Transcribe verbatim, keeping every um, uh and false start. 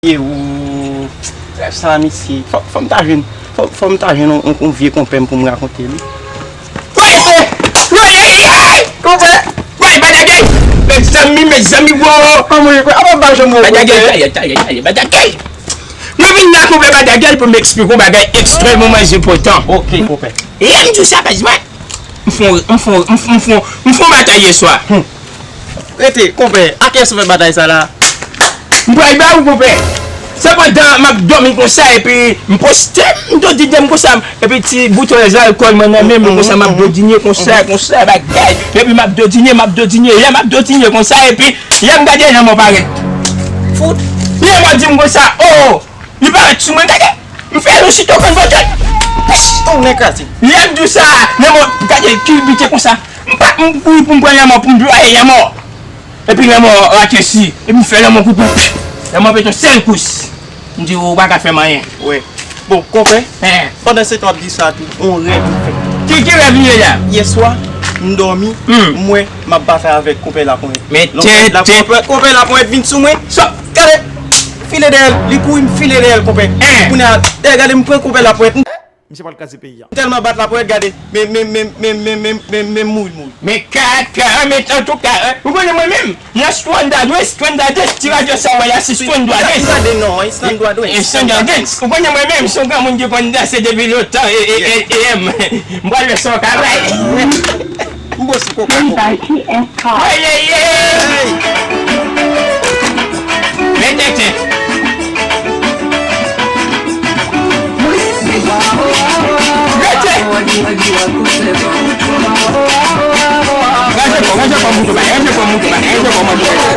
Ye ou, sa misye, fò, fò m ta jwenn, fò, fò m ta jwenn yon, yon, yon vye konpè m pou m rakonte li. Woy, woy, woy, konpè, woy, Badagèl, mezanmi, mezanmi, wo. Kòman ou ye, apa ba jwenn mwen, Badagèl, konpè? Tayè, tayè, tayè, Badagèl. Mwen vin la, konpè Badagèl, pou m eksplike yon bagay ekstrèmeman enpòtan. Ok, konpè. E lè m di w sa, baz mwen, m fon, m fon, m fon, m fon, m fon batay yè swa. Hmm. Rete, konpè, a kiyès ou fè batay sa la? M pral ba ou, konpè. Se pandan m ap dòmi konsa, epi m poste, m dodinye m konsa, epi ti bouton alkòl mwen nan men m konsa, m ap dodinye konsa, konsa, bagay. Epi m ap dodinye, m ap dodinye, lè m ap dodinye konsa, epi lè m gade lanmò parèt. Fout. Lè m ap di m konsa, o, li parèt sou mwen, gade. M fè l osito konn vòtèl. Ton nèg kraze. Lè m di w sa, lanmò, gade, kilbite konsa. M pa, m kouri pou m pran lanmò, pou m plwaye lanmò. Epi lanmò rakesi. Epi m fè lanmò kout men. Lanmò pete yon sèl kous. M di, ou pa ka fè m anyen. Wè. Bon, konpè, pandan se tan w ap di sa tou, yon rèv m fè. Ki, ki rèv li ye la? Yè swa, m dòmi, m wè m ap batay avèk konpè Laponyèt. Men tèt, konpè Laponyèt vin sou mwen. Gade, file dèyè l, li kouri, m file dèyè l, konpè. Kounye a, dèyè, gade, m pran konpè Laponyèt. Misye pral kraze peyi a. M tèlman bat Laponyèt, gade, men, men, men, men, men, men, men, men, mouri, mouri. Men kaka, men antouka, ou konnen mwen menm, nan Stranded West, Stranded West, ti radyo sa w wè la, se Stranded West. Gade non, e Stranded West. E Stranded West. Ou konnen mwen menm, se yon granmoun ki konn danse depi lontan, e, e, e, e, m, m pral wè sa w ka bay. M bo sou koka, koka. Ayayay! Men tenten. Rete! Ranje kò, ranje kò, moutou bay, ranje kò, moutou bay, ranje kò, moutou bay.